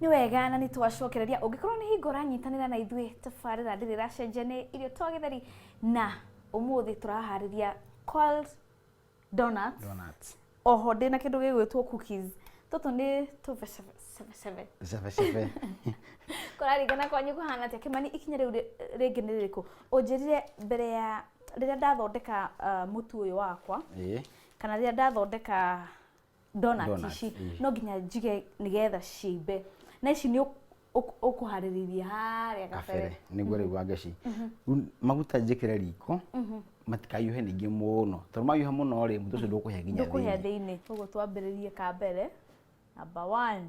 Nĩ wega na nĩ twacokereria. Ũngĩkorwo nĩ hingo ũranyitanĩra na ithuĩ, tabarĩra ndĩrĩ ĩracenjia, nĩ Irio Twa Gĩtheri, na ũmũthĩ tũraharĩria cold donuts. Donuts. Oho ndĩna kĩndũ gĩgwĩtwo cookies. Tũtũ nĩ tũbecebecebe. Cebecebe. Kũraringana kwanyu kũhana atĩa? Kĩmani, ikinya rĩu rĩngĩ nĩ rĩrĩkũ? Ũnjĩrire mbere ya rĩrĩa ndathondeka mũtu ũyũ wakwa, kana rĩrĩa ndathondeka donut Donut, ici, ĩĩ. no nginya njige nĩgetha ciimbe, na ici nĩ ũkũharĩrĩria harĩa kabere. Kabere nĩguo rĩu wangeci. Rĩu maguta njĩkĩre riko matikahiũhe ningĩ mũno, tondũ mahiũha mũno rĩ, mũtu ũcio ndũkũhĩa nginya ndũkũhĩa thĩinĩ. Thĩinĩ. Koguo twambĩrĩrie ka mbere, number one.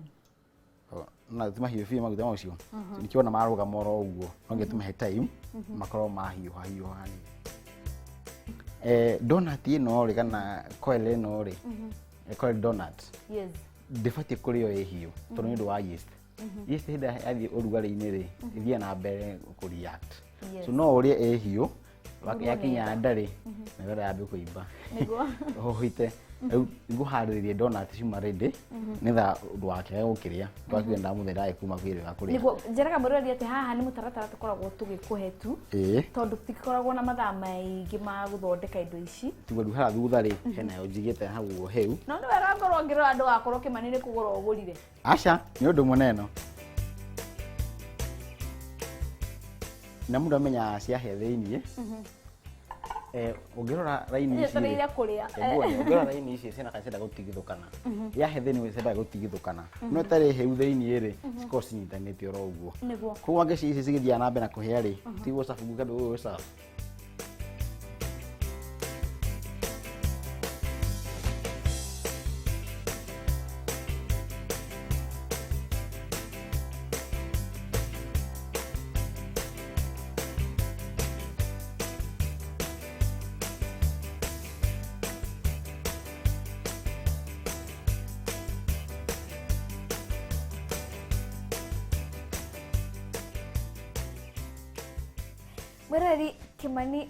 Oh, na ti mahiũ biũ maguta macio, nĩkĩo marũgama oro ũguo, no nginya tũmahe time makorwo mahiũha hiũha hanini. Donut ĩno rĩ, kana coil ĩno rĩ, coil donut, ndĩbatiĩ kũrĩo ĩ hiũ, tondũ nĩ ũndũ wa yeast. Yeast hĩndĩ ĩrĩa yathiĩ ũrugarĩ-inĩ rĩ, ĩthiaga na mbere kũ react. So no ũrĩe ĩ hiũ, yakinya nda rĩ, na wenda yambie kũimba. Ũhũhĩte rĩu ngũharĩrĩria donut ciuma ready, nĩgetha ndũgakĩage gũkĩrĩa, ndũgakiuge ndamũthenya ndagĩ kuma kwĩrĩga kũrĩa. Nĩguo njĩraga mwĩroreri atĩ haha nĩ mũtaratara tũkoragwo tũgĩkũhe tu, tondũ tũtikoragwo na mathaa maingĩ ma gũthondeka indo ici. Tiguo rĩu haha thutha rĩ, henayo njigĩte hau ũguo hĩu. No nĩ wega ngorwo ngĩrora ndũgakorwo Kĩmani nĩ kũgũra ũgũrire. Aca, nĩ ũndũ mũnene na mũndũ amenyaga ciahĩa thĩiniĩ. Ũngĩrora raini ici rĩ, Njetereire kũrĩa. Nguone, ũngĩrora raini ici ciĩna kana cienda gũtigithũkana. Yahĩa thĩiniĩ ciendaga gũtigithũkana, no ĩtarĩ hĩu thĩiniĩ rĩ, cikoragwo cinyitanĩte oro ũguo. Koguo angĩci ici cigĩthiaga na mbere na kũhĩa rĩ, tiguo cabu kandũ ũyũ cabu. Mwĩroreri, Kĩmani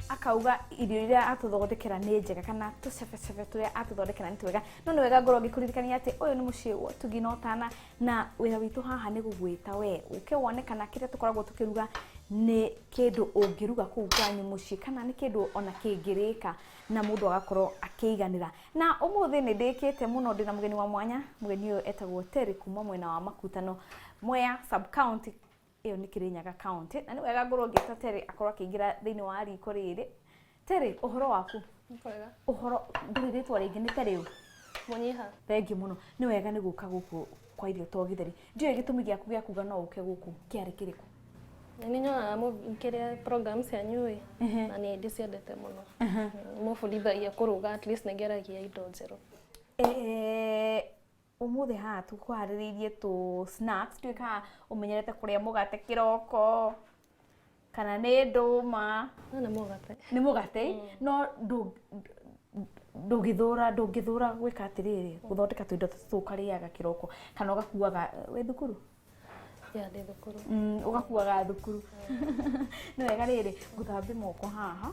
akauga irio iria atũthondekera nĩ njega, kana tũcebecebe tũrĩa atũthondekera nĩ twega. No nĩ wega ngorwo ngĩkũririkania atĩ ũyũ nĩ mũciĩ wa ũtugi na ũtana, na wĩra witũ haha nĩ gũgwĩta we ũke wone kana kĩrĩa tũkoragwo tũkĩruga nĩ kĩndũ ũngĩruga kũu kwanyu mũciĩ, kana nĩ kĩndũ ona kĩngĩrĩka na mũndũ agakorwo akĩiganĩra. Na ũmũthĩ nĩ ndĩkĩte mũno, ndĩna mũgeni wa mwanya. Mũgeni ũyũ etagwo Terry kuma mwena wa Makutano, Mwea sub county, ĩyo nĩ Kirinyaga county. Na nĩ wega ngorwo ngĩta Terry akorwo akĩingĩra thĩinĩ wa riko rĩrĩ. Terry, ũhoro waku? Kwega. Ũhoro ndũrĩ rĩtwa rĩngĩ, nĩ Terry ũ? Mũnyiha. Thengiũ mũno. Nĩ wega nĩ gũka gũkũ kwa Irio to Gĩtheri. Ndiũĩ gĩtũmi gĩaku gĩa kuga no ũke gũkũ kĩarĩ kĩrĩkũ? Nĩ nyonaga kĩrĩa program cianyu ĩ, na nĩ ndĩciendete mũno. Mũbundithagia kũruga, at least nĩ ngeragia indo njerũ. Ũmũthĩ haha tũkũharĩrĩirie tũ snacks. Ndiũĩ kana ũmenyerete kũrĩa mũgate kĩroko kana nĩ ndũma. No nĩ mũgate. Nĩ mũgate, no ndũngĩthũra gwĩka atĩrĩrĩ, gũthondeka tũindo tũtũ ũkarĩaga kĩroko, kana ũgakuaga wĩ thukuru? Yeah, ndĩ thukuru. Ũgakuaga thukuru. Nĩ wega rĩrĩ ngũthambie moko haha.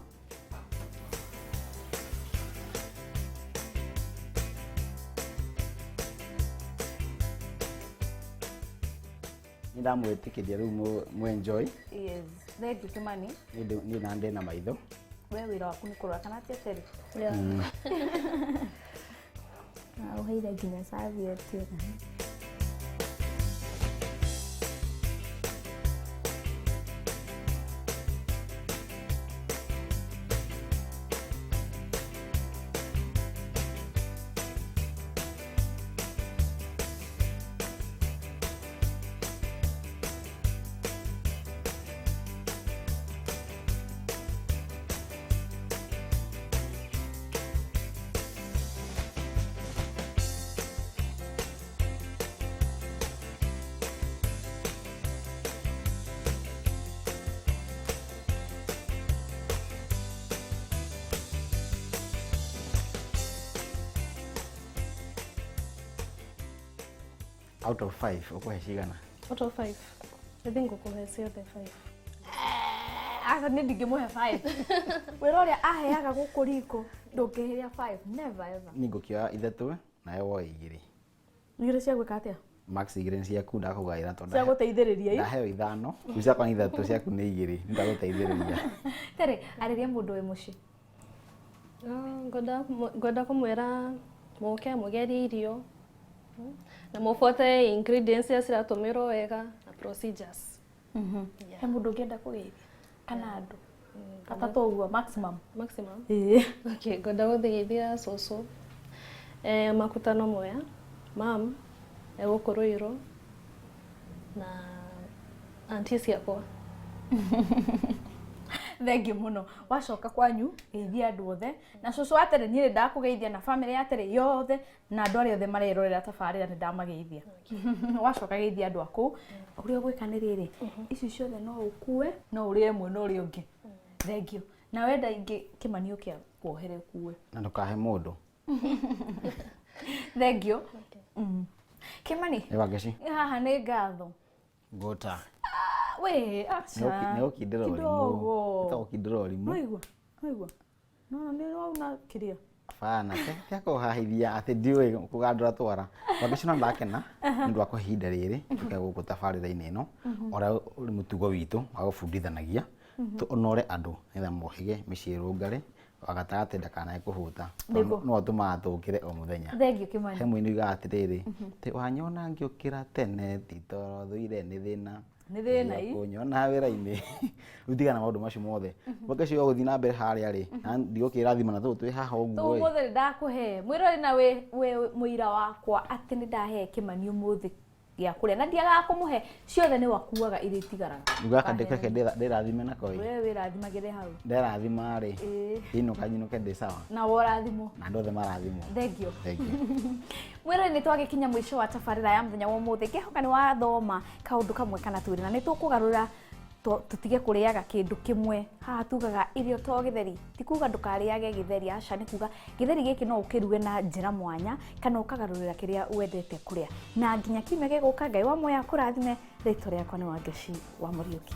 Nĩ ndamwĩtĩkĩria rĩu mũ enjoy. Yes, thank you, Kimani. Niĩ na ndĩ na maitho. We wĩra waku nĩ kũrora kana atia, Terry? Yeah. Na ũheire nginya serviette ĩno. Out of 5 ũkũhe cigana? Out of 5, I think ngũkũhe ciothe 5. Aca, nĩ ndingĩmũhe 5. Wĩra ũrĩa aheaga gũkũ riko, ndũngĩhĩria 5, never ever. Niĩ ngũkĩoya ithatũ nawe woe igĩrĩ. Igĩrĩ cia gwĩka atĩa? Max igĩrĩ nĩ ciaku, ndakũgaĩra tondũ Cia gũteithĩrĩria ĩ. Ndaheo ithano, rĩu ciakwa nĩ ithatũ, ciaku nĩ igĩrĩ, nĩndagũteithĩrĩria. Tere, arĩria mũndũ wĩ mũciĩ. Ngwenda kũmwĩra mũke mũgerie irio na mũbuate ingredients iria ciratũmĩrwo wega na procedures. He mũndũ ũngĩenda kũgeithia kana andũ atatũ ũguo maximum. Maximum. Ĩĩ. Okay, ngwenda gũtheithia cũcũ makutano moya, mam egũkũ Ruiru na auntie ciakwa. Thengiũ mũno. Wacoka kwanyu geithia andũ othe na cũcũ wa tere niĩ nĩ ndakũgeithia na bamĩrĩ ya tere yothe na andũ arĩa othe marerorera tabarĩra nĩ ndamageithia. Wacoka geithia andũ a kũu. Ũrĩa ũgwĩka nĩ rĩrĩ, ici ciothe no ũkue, no ũrĩe ĩmwe na ũrĩa ũngĩ. Thengiũ. Na wenda ingĩ Kĩmani ũke akuohere ũkue. Na ndũkahe mũndũ. Thengiũ. Kĩmani, Nĩ Wangeci. haha nĩ ngatho. Ngũta. We, aca. Nĩ gũkindĩra ũrimũ. Kidogo. Nĩ ta gũkindĩra ũrimũ. Nĩwaigua? Nĩwaigua? No, nĩ wauna kĩrĩa. Bana, tia kũhahithia atĩ ndiũĩ kũgandũra twara. Wangeci no ndakena nĩ ũndũ wa kũhe ihinda rĩrĩ tũke gũkũ tabarĩra-inĩ ĩno ũrĩa ũrĩ mũtugo witũ wa gũbundithanagia tũnore andũ nĩgetha mohĩge mĩciĩ ĩrũngare wa gatagatĩ ndakanae kũhũta Nĩguo. no ũtũmaga tũkĩre o mũthenya. Thengiũ Kĩmani. He mũini ugaga atĩrĩrĩ, atĩ wanyona ngĩũkĩra tene ti toro thũire nĩ thĩna. Nĩ thĩna ii. Kũnyona wĩra-inĩ. Rĩu tigana na maũndũ macio mothe. Wangeci ũgũthiĩ na mbere harĩa rĩ, na ndigũkĩrathima na tũtũ twĩ haha ũguo ĩ. Ũmũthĩ nĩ ndakũhe mwĩrori na wĩ mũira wakwa atĩ nĩ ndahe Kĩmani ũmũthĩ gĩa kũrĩa na ndiagaga kũmũhe ciothe nĩ wakuaga iria itigaraga. Rĩu gaka ndĩkeke ndĩrathime nako ĩ. We wĩrathimagĩre hau. Nderathima rĩ, Ĩĩ. ndinũka nyinũke ndĩ sawa. Na worathimwo. Na andũ othe marathimwo. Thengiũ. Thengiũ. Mwĩrori nĩ twagĩkinya mũico wa tabarĩra ya mũthenya wa ũmũthĩ. Ngĩhoka nĩ wathoma kaũndũ kamwe kana twĩrĩ na nĩ tũkũgarũra tũtige kũrĩaga kĩndũ kĩmwe. Haha tugaga irio to gĩtheri, ti kuga ndũkarĩage gĩtheri, aca, nĩ kuga gĩtheri gĩkĩ no ũkĩruge na njĩra mwanya kana ũkagarũrĩra kĩrĩa wendete kũrĩa. Na nginya kiumia gĩgũka, Ngai wa muoyo akũrathime. Rĩtwa rĩakwa nĩ Wangeci wa Mũriũki.